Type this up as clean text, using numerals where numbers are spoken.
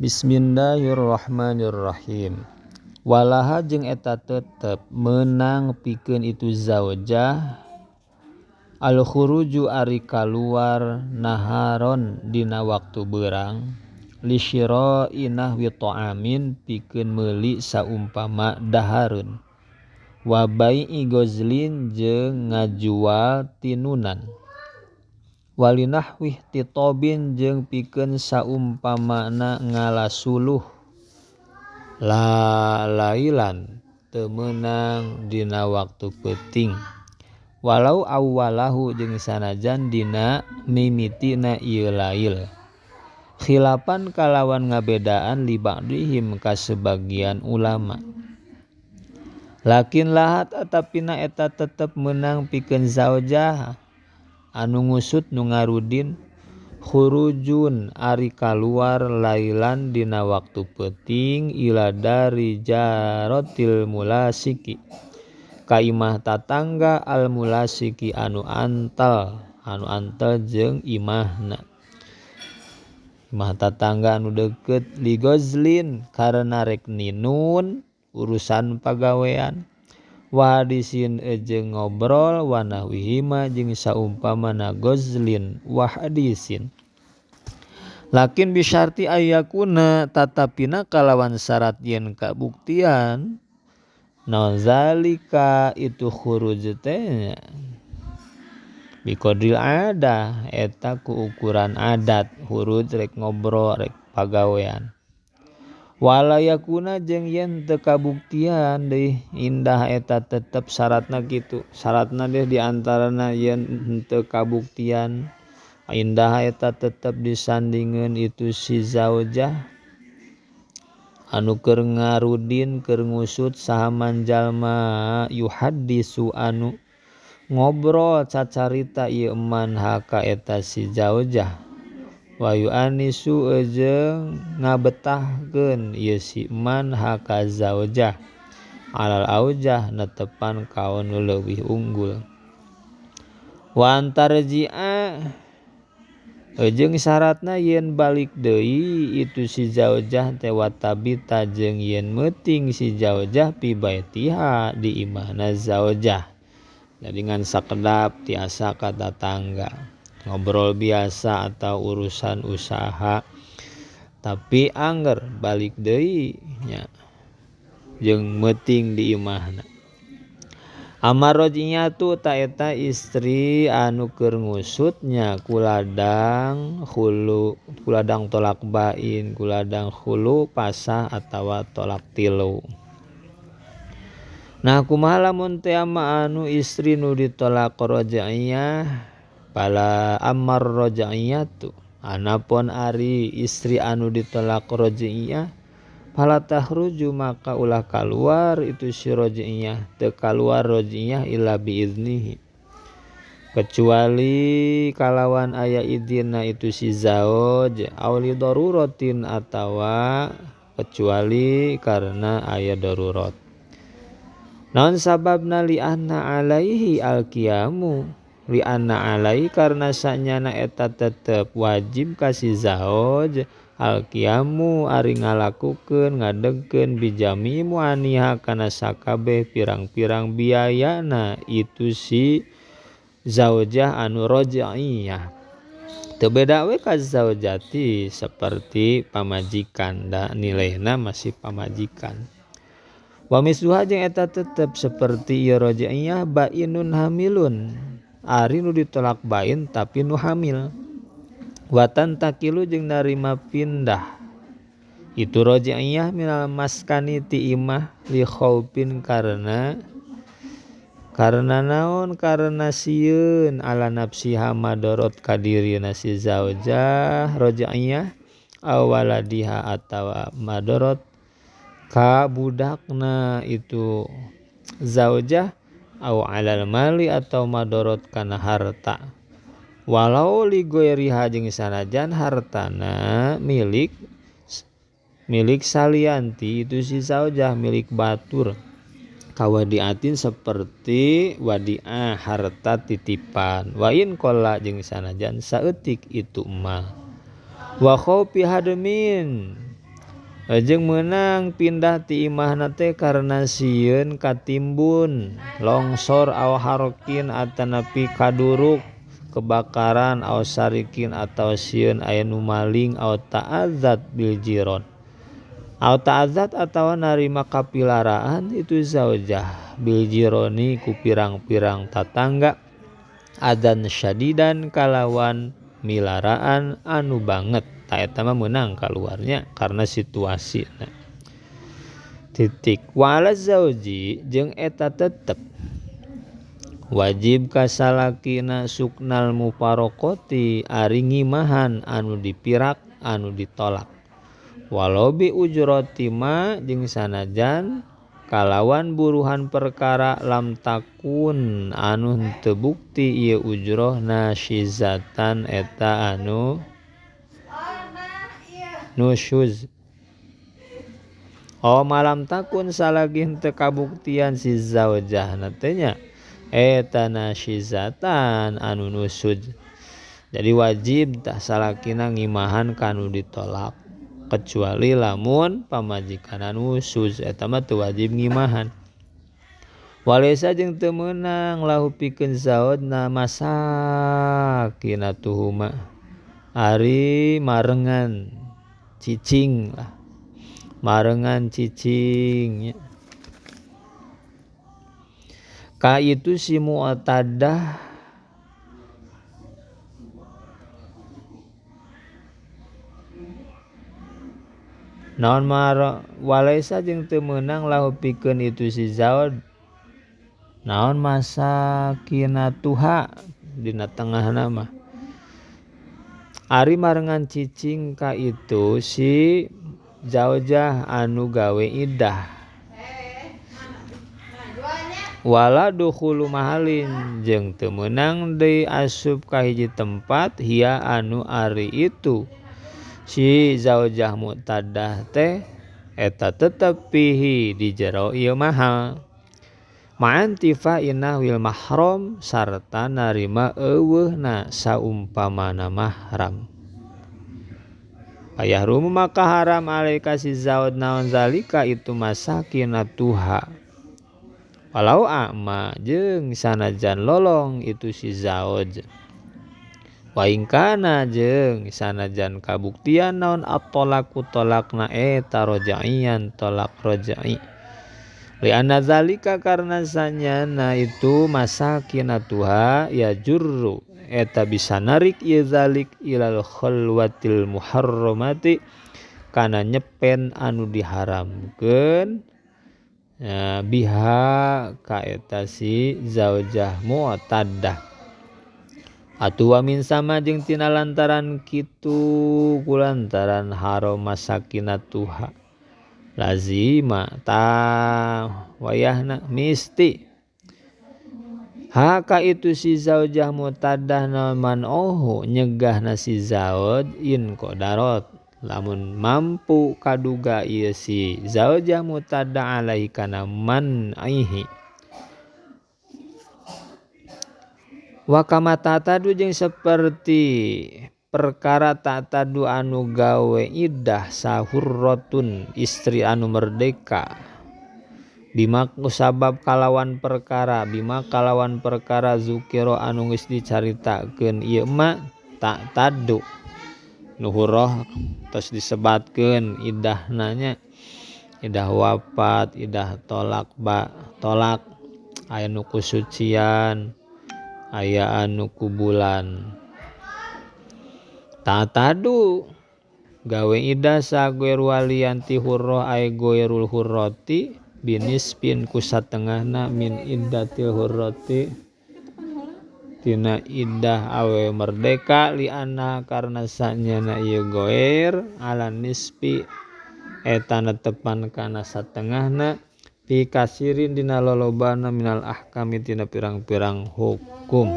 Bismillahirrahmanirrahim. Walaha jeung eta tetep meunang pikeun itu zaujah al khuruju ari kaluar naharon dina waktu beurang li syira'i nahwi ta'amin pikeun meuli saumpama dahareun wa bai'i gozlin jeung ngajual tinunan walinahwih titobin jeung pikeun saumpamana ngalasuluh la lailan teu meunang dina waktu peuting walau awwalahu jeung sanajan dina mimitina ieu lail khilafan kalawan ngabedaan li ba'dihim ka sebagian ulama lakin lahat atapina eta tetep meunang pikeun zaujah anu ngusut nu ngarudin khurujun ari kaluar lailan dina waktu peuting ila dari jarotil mulasiki ka imah tatangga al mulasiki anu antal jeung imahna imah tatangga anu deukeut li gozlin karena rek ninun urusan pagawean wahadisin jeung ngobrol wanahwihima jeung saumpamana gozlin wahadisin lakin bisyarti ayakuna tatapina kalawan syarat yen kabuktian naon zalika itu khuruj teh biqadril adah eta ku ukuran adat khuruj rek ngobrol rek pagawean walayakuna jeung yen teu kabuktian deui indah eta tetep syaratna kitu syaratna deh diantarana yen teu kabuktian indah eta tetep disandingeun itu si zaujah anu keur ngarudin keur ngusut saha manjalma yuhaddisu anu ngobrol cacarita ieu eman haka eta si zaujah wa yu'anisu jeung ngabetahkeun ieu si man haka zaujah alal aujah netepan kaon nu leuwih unggul wa antarji'a jeung syaratna yen balik deui itu si zaujah teh watabita jeung yen meuting si zaujah pi baitiha di imahna zaujah jadi ngan sakedap tiasa ka tatangga ngobrol biasa atau urusan usaha tapi angger balik deui nya jeung meuting di imahna. Amar rajiyatu ta eta istri anu keur ngusutnya kuladang khulu kuladang tolak bain kuladang khulu pasah atawa tolak tilu. Nah kumaha lamun teh anu istri nu ditolak rajaiyah pala amar raja'iyatu anapun ari istri anu ditolak raja'iyah fala takhruju maka ulah kaluar itu si raja'iyah teu kaluar raja'iyah illa biiznihi kecuali kalawan aya idzinna itu si zauj aw li daruratin atawa kecuali karena aya darurat naon sababna li anna alaihi alqiyamu li anna alai karena sanyana eta tetep wajib kasih zauj alqiyamu ari ngalakukeun ngadegkeun bijami muaniha kana sakabeh pirang-pirang biayana itu si zaujah anu rajaiyah teu beda we ka zaujati seperti pamajikan da nilaina masih pamajikan wa misluha jeung eta tetep seperti ieu rajaiyah bainun hamilun ari nu ditolak bain tapi nu hamil watan takilu jeung narima pindah itu rajaiyah minal maskani ti imah li khaufin karena naon karena sieun ala nafsiha madorot ka dirina si zaujah rajaiyah awaladiha atawa madorot ka budakna itu zaujah au alal mali atau madorot kana harta walau li ghairiha jeung sanajan hartana milik salianti itu si zaujah milik batur kawadiatin seperti wadiah harta titipan wa in qalla jeung sanajan saeutik itu mah wa khaufi hadmin Jeung meunang pindah ti imahna teh karena sieun katimbun longsor aw harokin atanapi kaduruk kebakaran aw sarikin atau sieun aya nu maling aw ta'adzat bil jiron aw ta'adzat atawa narima kapilaraan itu zaujah bil jironi ku pirang-pirang tatangga adzan syadidan kalawan milaraan anu banget. Ta eta mah meunang kaluarnya karena situasi. Nah. Titik wala zauji jeung eta tetep wajib ka salakina suknal mufaraqati ari ngimahan anu dipirak anu ditolak. Walau bi ujrati ma jeung sanajan kalawan buruhan perkara lam takun anu henteu bukti ieu ujroh nasyizatan eta anu nusyuz. Oh malam takun salagi henteu kabuktian si zaujahna teh nya eta nasyizatan anu nusyuz. Jadi wajib tah salakina ngimahan kanu ditolak kecuali lamun pamajikanna nusyuz eta mah teu wajib ngimahan. Walaysa jeung teu meunang lahu pikeun zaujna masakinatuhuma ari marengan cicing lah, marengan cicing ya. Ka itu si mu'tadah naon walaisa jeung teu meunang lahu pikeun itu si zaud naon masakinatuha dina tengahna mah ari marengan cicing ka itu si zaujah anu gawe idah. Wala dukhulu mahalin jeung teu meunang deui asup ka hiji tempat hia anu ari itu si zaujah mu'tadah teh eta tetep fihi di jero ieu mahal. Ma'antifa inahwil mahram sarta narima eueuhna saumpamana mahram. Payahrumu maka haram alaika si zaud naon zalika itu masakinatuha. Walau a'ma jeung sanajan lolong itu si zaud. Wa in kana jeung sanajan kabuktian naon at-talaqu talaqna eta rajaian talaq rajai. Lianna zalika karena sanyana itu masakinatuha ya jurru eta bisa narik ieu zalik ilal khalwatil muharramati kana nyepen anu diharamkeun ya, biha ka eta si zaujah mu'taddah. Atuwa min sama jeung tina lantaran kitu kulantaran haram masakinatuha lazima ta wayahna misti haka itu si zaujah mutadah man ohu nyegahna si zaud in qadarot lamun mampu kaduga ieu si zaujah mutadah alaihi kana man aihi wa kama tatadu jeung seperti perkara tatadu anu gawe idah sahurrotun istri anu merdeka bima kusabab kalawan perkara bima kalawan perkara zukiro anu geus dicaritakeun ieu mah tak tadu nuhurroh tos disebatkeun idahna nya idah wafat idah tolak ba tolak aya nu kusucian aya anu ku bulan tatadu gawe idah sagoer walian ti hurroh ay goerul hurroti binisbin ku satengahna min iddatil hurroti tina iddah awe merdeka li anna karna sanyana ieu goer ala nisbi eta netepan kana satengahna fi kasirin dina lolobana minal ahkami tina pirang-pirang hukum.